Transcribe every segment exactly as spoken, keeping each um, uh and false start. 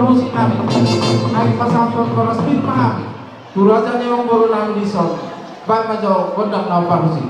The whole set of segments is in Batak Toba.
Musik nami, ai pasahathon boras pir ma hami tu raja ni amangboru nami dison. Baen ma jo gondang na parmusik.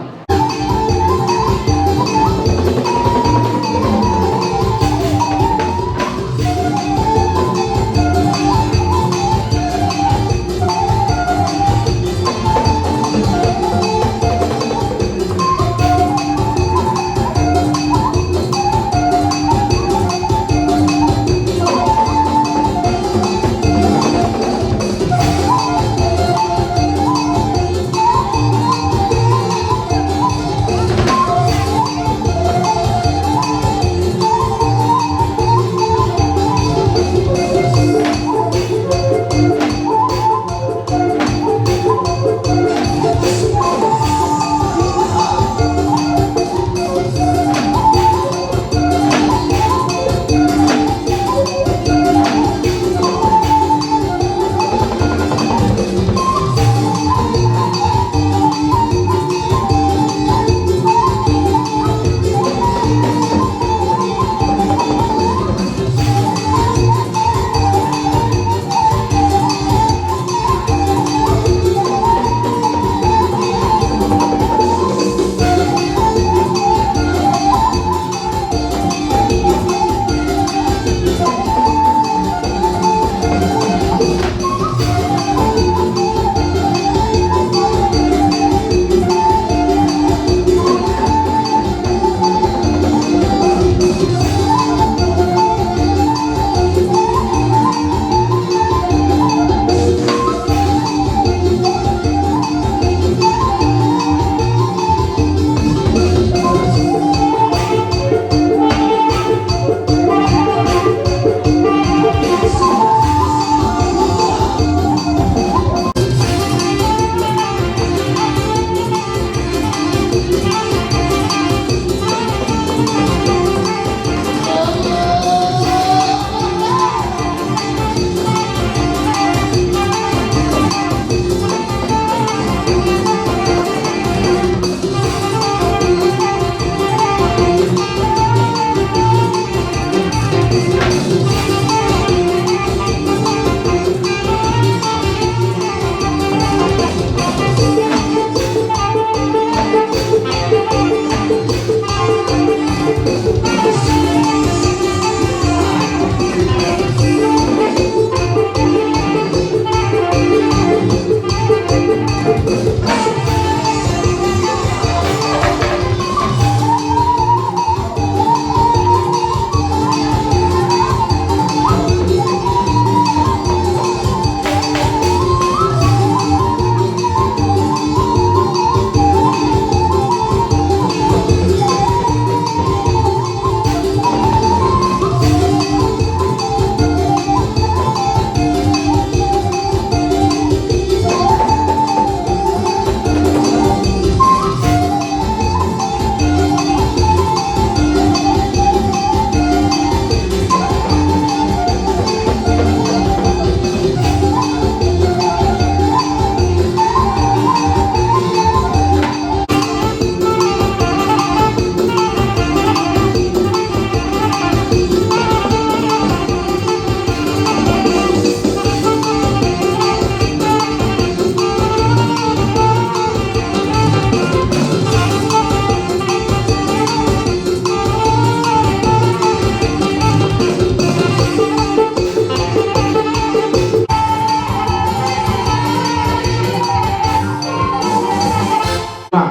Nah,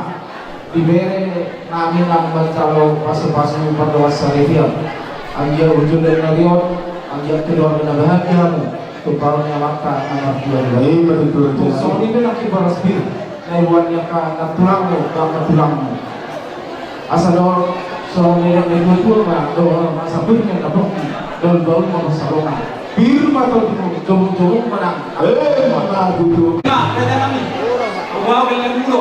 di bere nami na manjalo pasupasu pandohan saripian. Anggiat ujung dari narion, anggiat keluarga na bahagia hamu. Tumpahon ni amanta na martua di bawah. Ima tutu raja. Songon i pe nangkin boras pir na iboan ni angka nantulangmu, nantulangmu. Asa dohot songon nidok ni natuatua ma dohot, asa pir ma na pongki, dohot baul ma na salongan. Pir ma tondimuna, jomung-jomung ma nang. Ima tutu. Ima, raja nami. Au, au, geleng mulo.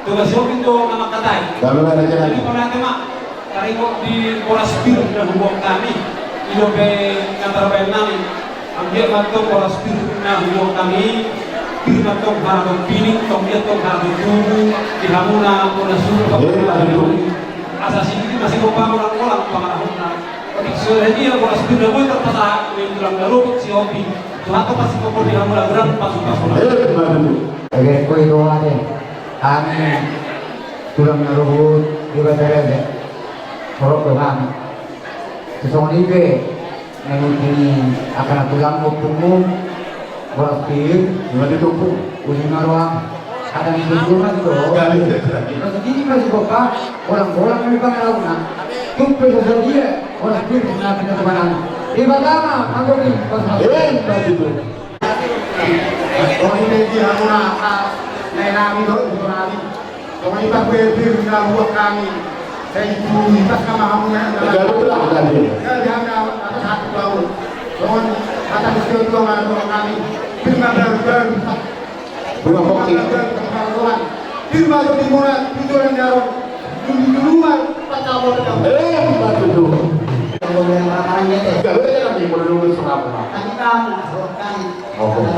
Tugas yogi do na mangkatai. Dame na raja nami. Jadi, pamate ma. Taringot di boras pir na huboan hami, i dope na tarbaen nami. Anggiat ma antong boras pir na huboan hami, pir ma antong harajaon pining, tong i antong harajaon tubu di hamuna, bona suhut. Asa sididi ma sigompa, olang-olang pangarahutna. Sian dia boras pir na boi tarpasahat, tulang na ro sihopi, Tuhanta pasingkophon di hamu na godang pasupasuna. Eh, mantap. Oke, koi doa deh. Amin. Tulang na ruhut, Debata raja. Horong do hami. Sisongon i pe, na nunga ni angka na tulang ompungmu, boras pir, ima di tumpuk, uli ma roham. Ada di tumpuk ma di tumpuk. Maksud ini masih bopa, bolang-bolang di pangalauna. Tumpe sasadia, boras pir, na pinatupanan. Di pertama, anggo di, pas masuk. Eh, pas itu. Kami media muna, ah, na nami do, itu nami. Songon i parbue pir na buat hami. Sai tu ipas nama hamu na. Gabe telah tadi. Gabe hami na atas hati bau. Songon kata mesti tu nama nama hami. Pir na baru-baru. Pir na pokki. Pir na baru-baru. Pir na baru di mona, pir na baru. Dulu-dulu mah, pas kamu tetap. Eh, batu tu. Gabe telah di mona dulu serap. Tadi kamu, kami. Oke. Eh,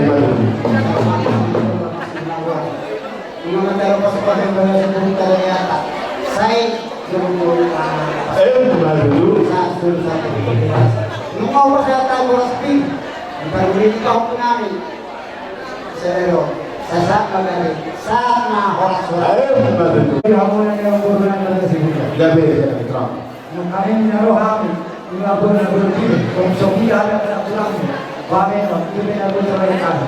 baru. Eh, baru. Saat ma gabe, saat ma horas-horas. Eh, baru. Gabe, gabe, terang. Nunga hami na ro hami, nunga bona berpikir, konsong ia ada kena kurang. Babe no, itu beda bona berpikir.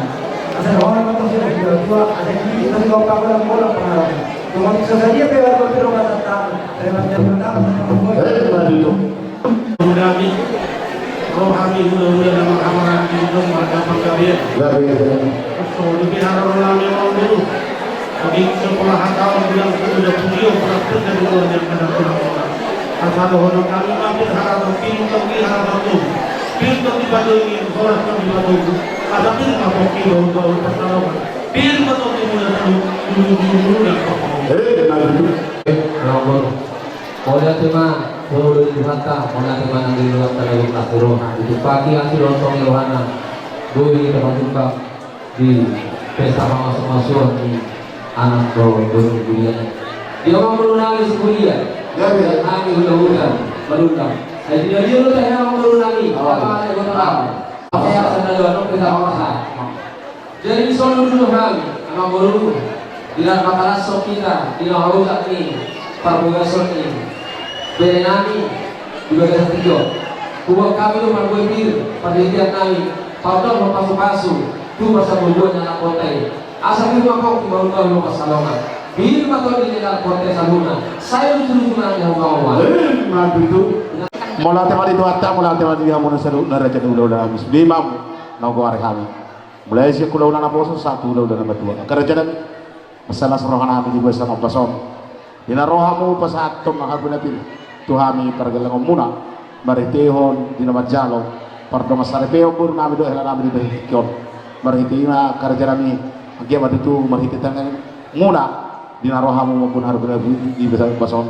Asal orang kata sudah dua dua, ada kiri, tapi kau tak boleh bola pengaruh. Cuma bisa saja bela berpikir rumah tangga, terima kasih pertama. Eh, mari tu. Hami, ro hami, hula-hula nama hamaran di rumah ada panggabean. Gabe, gabe. Songon i pe hararonami amangboru. Adi sekolah hatau bilang sudah pudio praktek dari luar yang ada kurang orang. Asa dohonon hami ma pir haraton, pir tonggi haraton tu. Pir tonggi patongi, horas tonggi patongi. Asa pir ma pongki baru-baru pertarungan. Pir ma tonggi mula tahu, dulu-dulu dan pokok. Eh, nah, itu. Eh, amangboru. Mauliate ma, mauliate ma di Tuhanta, mauliate ma nang di Tuhanta na luhut na suro. Ditumpaki asi lontong ni rohana. Boi hita patumbang di pesta pamasumasuon ni anak dohot boru ni huria. Di amangboru nami si huria. Gabe. Nami hula-hula, marundang. Ai di dia do tahe amangboru nami. Awa. Apa ada kota nami? Apa ya, sana dua, no, pesta pamasumasuon. Jadi songon i do hami, amangboru, di na patalashon hita, di na hujak ni parbagason ni bere nami, di bagasan tingki on. Huboan hami do parbue pir, parhitean nami, paundalhon pasupasu, tu parsabubuan ni anak konta i. Asa pir ma pongki, baru-baru ma pansalongan. Pir ma tondi ni anak konta i saluhutna. Sai lucu-lucu ma nang di hamu. Eh, mantap itu. Mauliate ma di Tuhanta, mauliate ma di hamuna saluhutna raja ni hula-hula nami. Sude ma na hugoari hami. Mulai sian hula-hula naposo sahat tu hula-hula namatua. Angka raja nami, mansai las roha nami di bagasan ombas on. Di na ro hamu pasahathon harbue na pir tu hami pargellengonmuna. Marhitehon di na manjalo pardongansaripeon boru nami dohot hela nami di bagasan tingki on. Marhite i ma angka raja nami, anggiat ma tutu marhite tangiangmuna. Di na ro hamu mamboan harbue na pir di bagasan ombas on.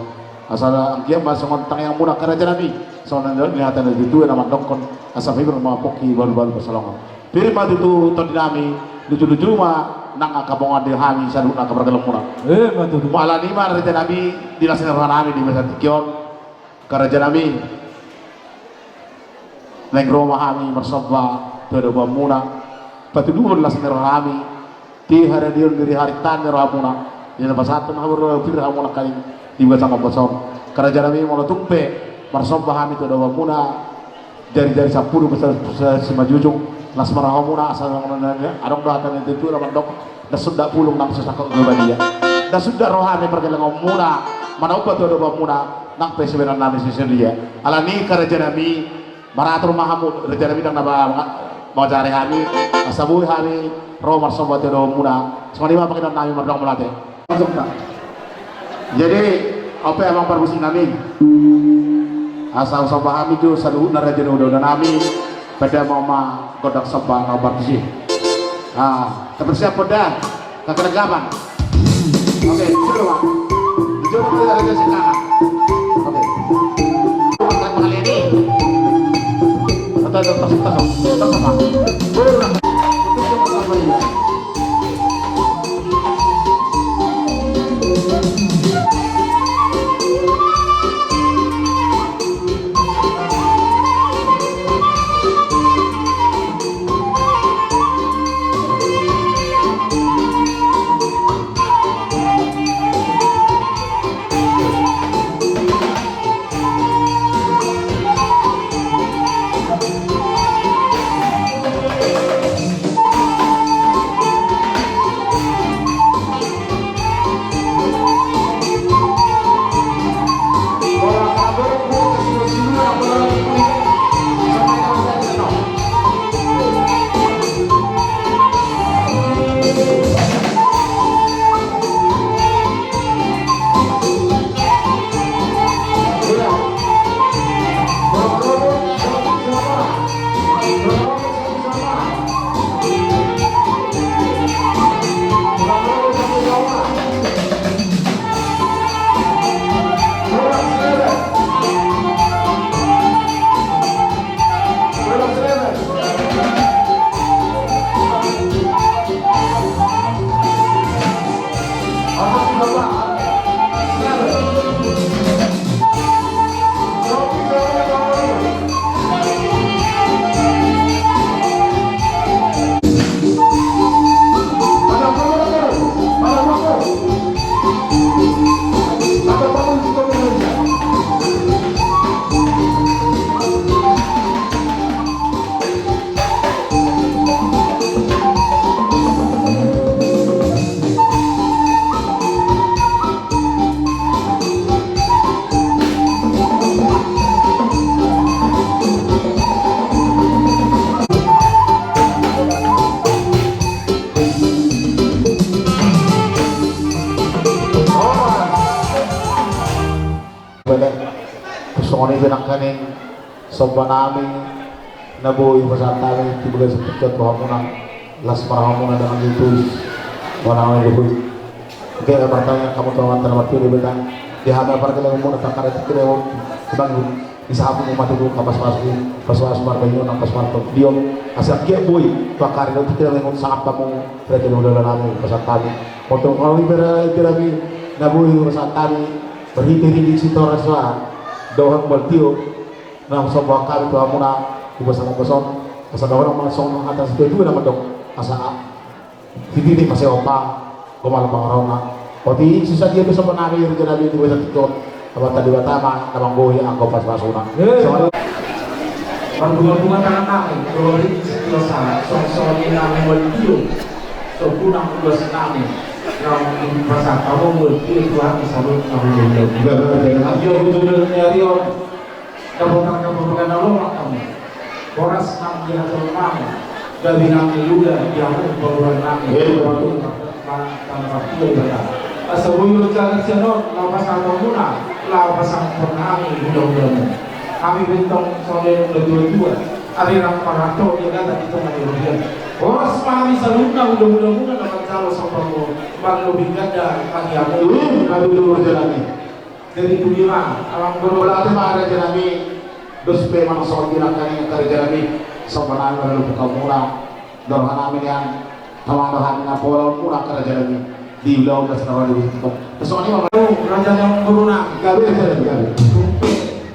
Asa anggiat ma songon tangiangmuna angka raja nami. Songon na nidok ni hata ni natua-tua na mandokkon, asa pir ma pongki, balu-balu pansalongan. Pir ma tutu tondi nami, lucu-lucu ma nang angka bongan di hami saluhutna angka pargellengonmuna. Eh, ma tutu. Alani i ma raja nami, di las ni roha nami di bagasan tingki on. Angka raja nami, naeng ro ma hami marsomba tu adopanmuna, patuduhon las ni roha nami. Di haradeon ni ari-ari ni rohamuna, di na pasahathon hamu ro pir hamuna nangkin di bagasan ombas on. Angka raja nami, molo tung pe marsomba hami tu adopanmuna, jari-jari sampulu, basa, basa simanjujung, las ma rohamuna, asa adong do hata ni natua-tua na mandok, ndang sundat pulung nang so sangkot gabe badia. Ndang sundat roha ni pargellengonmuna manopa tu adopanmuna, nang pe sibahenon nami sian dia. Alani i angka raja nami, maratur ma hamu, raja nami, ndang na ba-, ba-, mangajari hami, asa boi hami ro marsomba tu adopanmuna. Songon i ma pangidoan nami, mardongan mauliate. Jadi, on pe amang parmusik nami. Asa husomba hami tu saluhutna raja ni hula-hula nami, pande ma gondang somba na hombar tusi. Ah, tabersiap pande. Kagelapan. Oke, coba, Pak. Coba kita kerja sekarang. Oke. Makan makan ini. Atau ada tas, tas, tas, tas, Pak. Boleh, Pak. Untuk coba, Pak, ini. Songon i pe nangkaning somba nami na boi hupasahat hami di bagasan tingki on tu hamuna, las ma rohamuna dengan lupus. Manang lupus. Oke, martangiang hamu tu Amanta na martua Debata, di hami parkelenganmuna tangkas tingki on. Di sahamu mate tu, pasu-pasu, pasu-pasu marga i, nang pasu marga i. Asa anggiat boi tu angka ari na tingki on sangap hamu, raja ni hulahula nami, pasahat hami. Motong kami bera, bera mi, na boi pasahat hami, marhite-hite Sitorus ma dohot Baltio, na somba hami tu hamuna di bagasan ombas on, asa dohonon ma songon hata situa-tua na mandok, asa sititi ma sai opa, gomal pangarahutna. Oti, sisa dia bisa menari, raja nami di bagasan tingki on. Amanta Debata ma na manggohi angka pasu-pasuna. Eh. Songon i. Marbunga-bunga tangan nami, dolok ringgit sitio sa, songon-songon i nami Baltio. Songon i nang ulos nami, nang pasahat hamu Baltio tu hami saluhutna hulahula. Iya, betul, betul. Anggiat tu dolok ni ari on. Dapotan kapapakan na lomak hamu. Boras nang di hatoron nami, gabe nang lula di hamu paruan nami. Iya, iya. Tanpa tua ibadah. Asa boi do jalan sian on, laho pasahat hamuna, laho pasahathon hami hulahulamu. Hami bentong songon i na tua-tua, ari rap marhato di agatan di tonga ni robean. Boras ma hami saluhutna hulahulamuna na manjalo sombamu, marlobi ganda ma di hamu. Iya, iya, betul, betul, betul. Jadi tu dia ma, alang berarti ma raja nami, dos pe manang songon dia nangkaning raja nami, somba nami marlupuk hamuna, dohot nami nian, tama dohot nami na pola muna raja nami, di ulaon das na wali itu. Terus songon i ma. Raja nami guru nami. Gabe, gabe, gabe.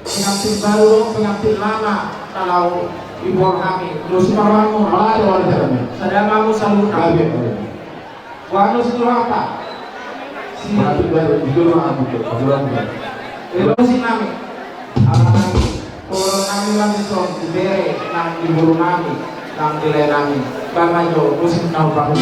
Pengantin baru, pengantin lama, kalau ibu kami, terus marwangun. Malah ada raja nami. Sada ma hamu saluhutna. Gabe, gabe. Boha do si Durhaka? Si Durhaka, di Durhaka, di Durhaka. Musik nami. Alai, kalau nami lagi song, di bere, nang di boru nami, nang di lae nami. Bang Manjo, musik nau bang.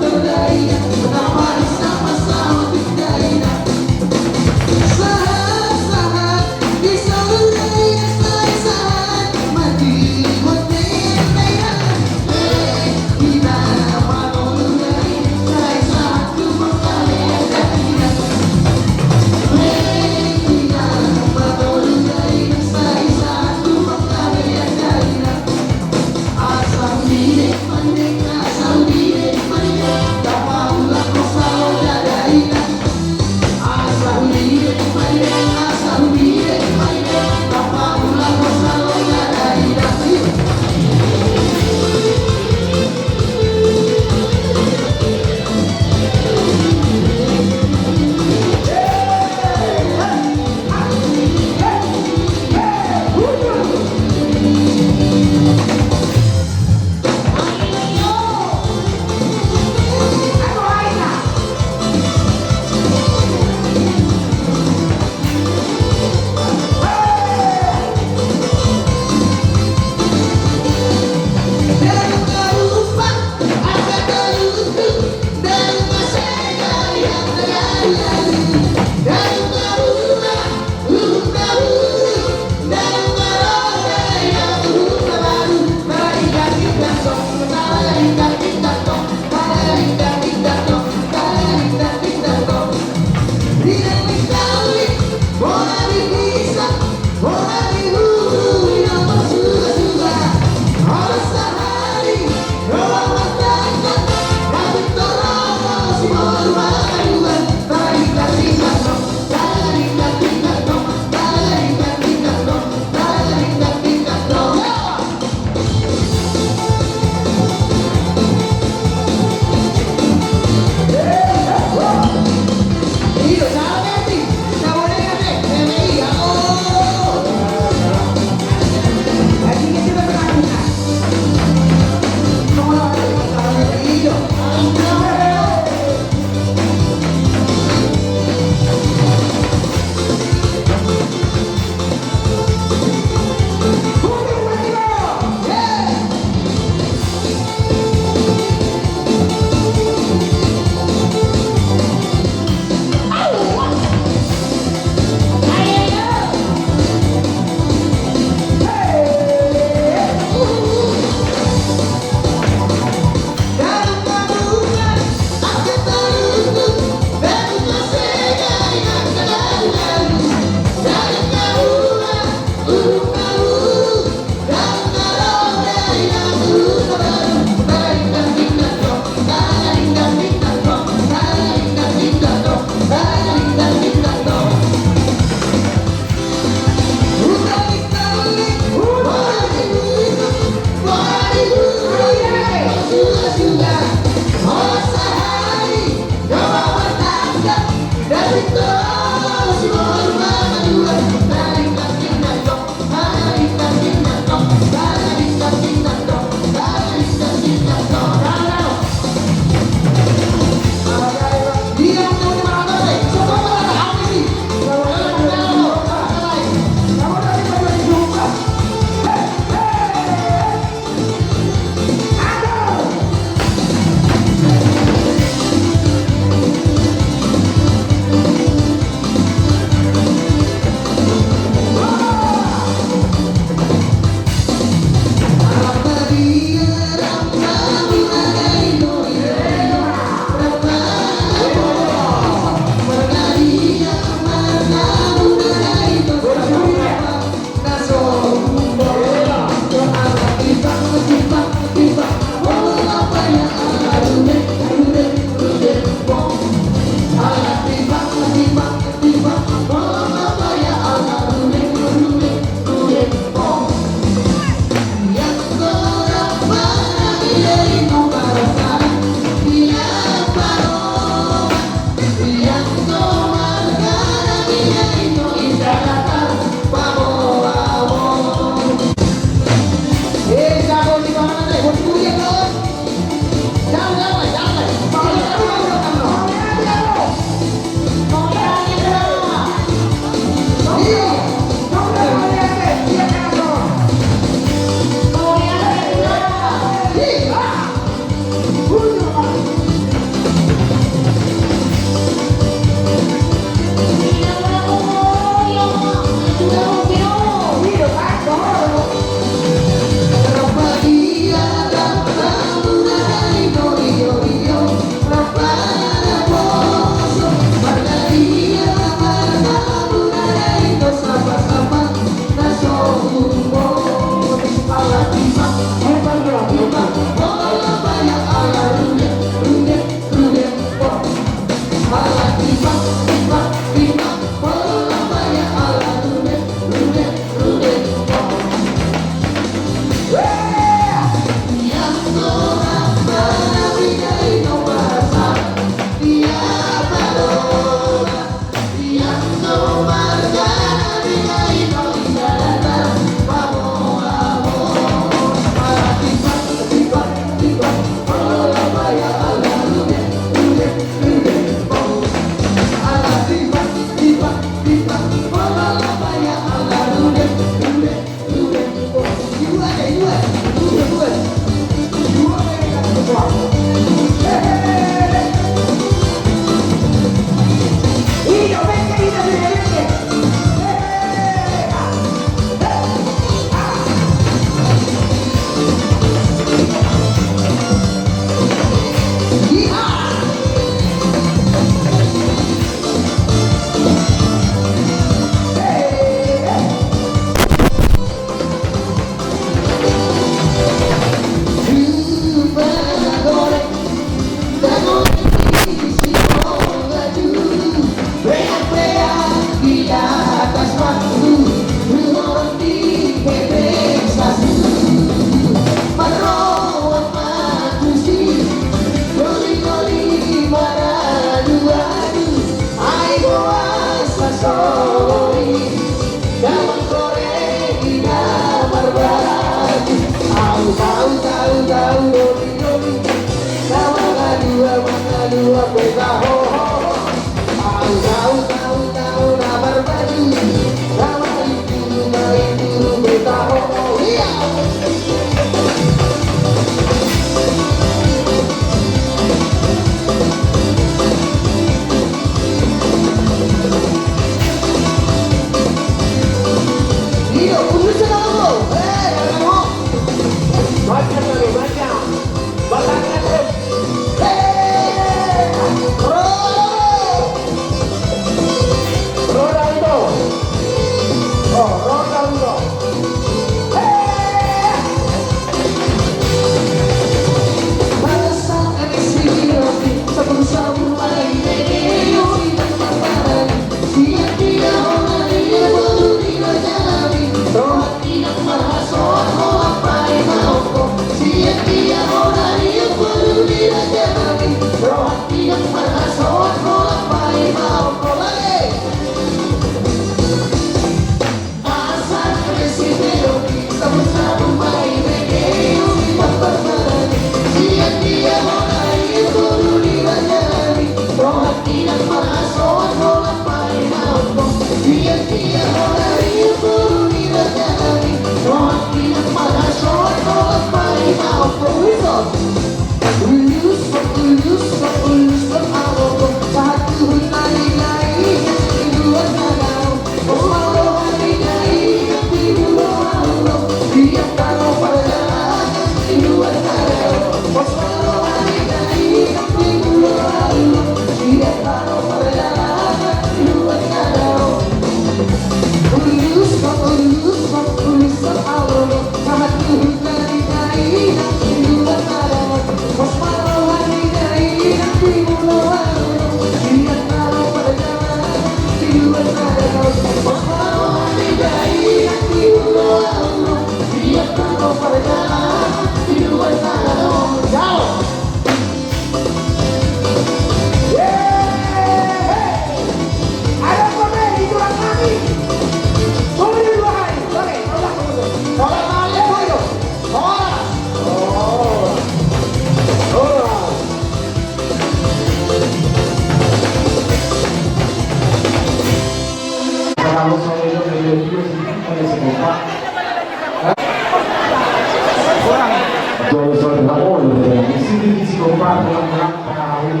Jolo sore ramon, sini di Sikopa, pulang-pulang, pada tahun.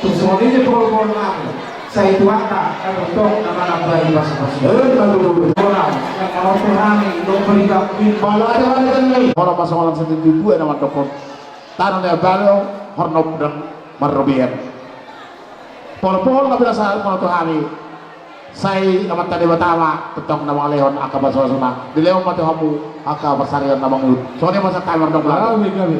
Tung songon i di pol-pol nami. Sai tu angka, na tongtong, na manambai pasu-pasu. Eh, na tongtong. Bona, na tongtong nami, tong berikan. Pala ada, ada, ada. Bona, pasangan satu, dua, nama topot. Tano na balo, hornop dan marrobian. Pol-pol, na biasa, tongtong nami. Sai Amanta Debata ma tongtong na mangalehon angka pasupasuna. Dilehon ma tu hamu angka pansarian na mangihut. Songon i ma sahat hami mardongan. Gabe, gabe.